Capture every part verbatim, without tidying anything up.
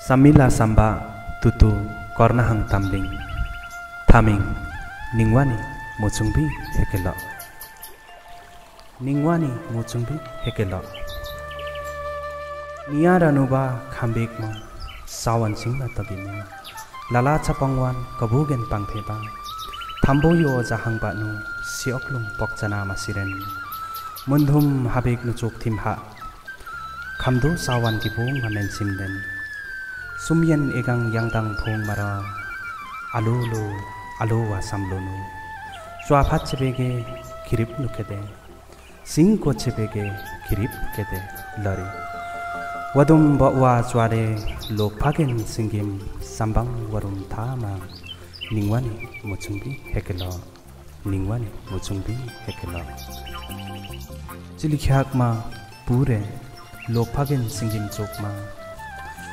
Samila samba tutu kornahang tamling. Thaming, ningwani muchungbi hekelo. Ningwani muchungbi hekelo. Niya ranubha khambikmo, sawan singna togini. Lala chapangwan kabugen pangtheba. Thambo yo jahangbanu, si oklung pokchana masiren. Mundum habik nuchuk thimha. Khamdu sawan kibung amen simden. Sumyen egang yangdang phung mara. Alulu, aluwa samlunu. Chwaphat chebege kirip nukede. Singko chebege kirip kede lari. Wadum bawa chwade lokphagen singim sambang warum thama. Ningwani muchungbi hekelo. Ningwani muchungbi hekelo. Chilikhyak ma pure lokphagen singim chukma.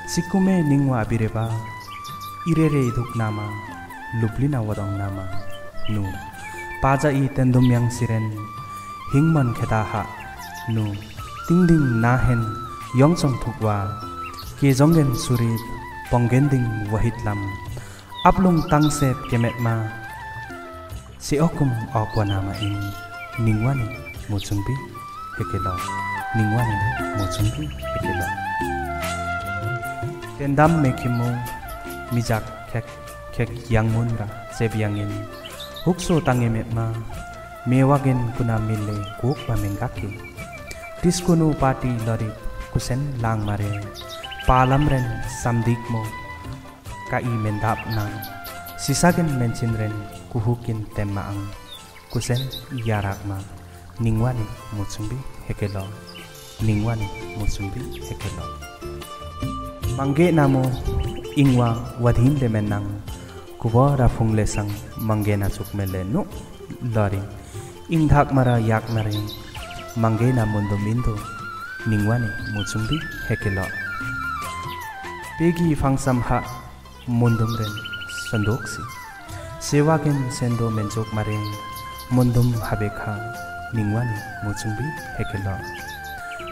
Sikume ningwa abireba. Irere iduk nama. Lublina wadong nama. Nu. Paja i tendum yang siren. Hingman kheta ha. Nu. Tingding nahen. Yongsong thukwa. Kejonggen surit. Ponggending wahitlam. Aplung tangset kemetma. Si okum okwa nama in. Ningwani muchungbi hekelo. Ningwani muchungbi hekelo. Tendam mekimu mijak khek khek yangmunra sebyangin. Hukso tangemetma. Mewagen kuna mile kukba mengkaki. Tiskunu pati lori kusen langmare. Palamren samdikmu. Ka i mendapna. Sisagen menchinren kuhukin temmaang. Kusen yarakma. Ningwani muchungbi hekelo. Ningwani muchungbi hekelo. Mangge namu ingwa wadhin le menang. Kubora phung le sang mangge na chukmele nu lori. Ingthak mara yak mare. Mangge na mundum indu. Ningwani muchungbi hekelo. Pegi fangsam ha. Mundum ren sendoksi. Sewagen sendo menchuk mare. Mundum habekha. Ningwani muchungbi hekelo.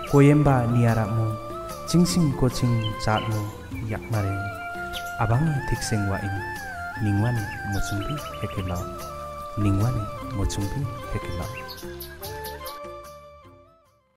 Koyemba niyarakmu. Chingsing koching chatmu yakmare. Abangi thiksing wain. Ningwani muchungbi hekelo. Ningwani muchungbi hekelo.